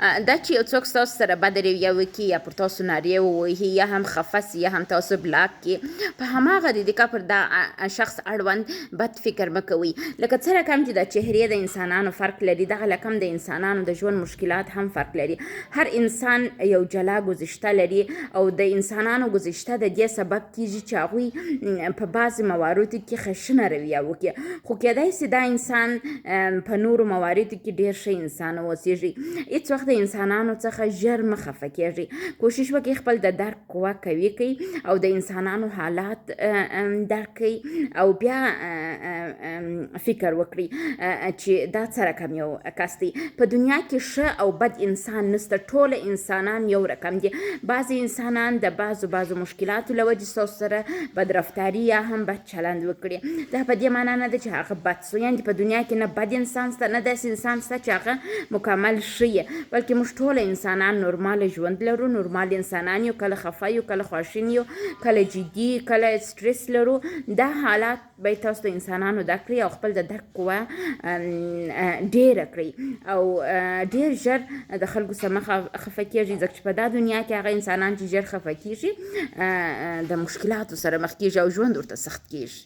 دا چې یو څوک ستاسو سره بده رویه وکړي یا پر تاسو نارې ووهي یا هم خفه سي یا هم تاسو بلاک کړي، په هماغه د دې پر دا شخص اړوند بد فکر مه کوئ. لکه څه رقم چې د چهرې د انسانانو فرق لري، دغه رقم د انسانانو د ژوند مشکلات هم فرق لري. هر انسان یو جلا ګذشته لري او د انسانانو ګذشته د دې سبب کیږي چې هغوی په بعضې مواردو کې خشنه رویه وکړي، خو کیدای سي دا انسان په نورو مواردو کې ډیر ښه انسان اوسیږي. هیڅ وخت د انسانانو څخه ژر مه خفه کیږئ. کوشش وکړئ خپل د درک قوه قوي کړئ او د انسانانو حالات درک کړئ او بیا فکر وکړئ چې دا څه رقم یو کس دی. په دنیا کې ښه او بد انسان نشته، ټول انسانان یو رقم دي. بعضې انسانان د بعضو بعضو مشکلاتو له وجې ستاسو سره بد رفتاري یا هم بد چلند وکړي. دا په دې معنا نه ده چې هغه بد سو، یعنې په دنیا کې نه بد انسان شته نه داسې انسان شته چې هغه مکمل ښه یي، بلکې موږ ټول انسانان نورمال ژوند لرو، نورمال انسانان یو، کله خفه یو، کله خواشین یو، کله جدي، کله سټرس لرو. دا حالات باید تاسو د انسانانو درک کړئ او خپل د درک قوه ډیره کړئ او ډیر ژر د خلکو سره مه خفه کیږئ، ځکه چې په دا دنیا کې هغه انسانان چې ژر خفه کیږي د مشکلاتو سره مخ کیږي او ژوند ورته سخت کیږي.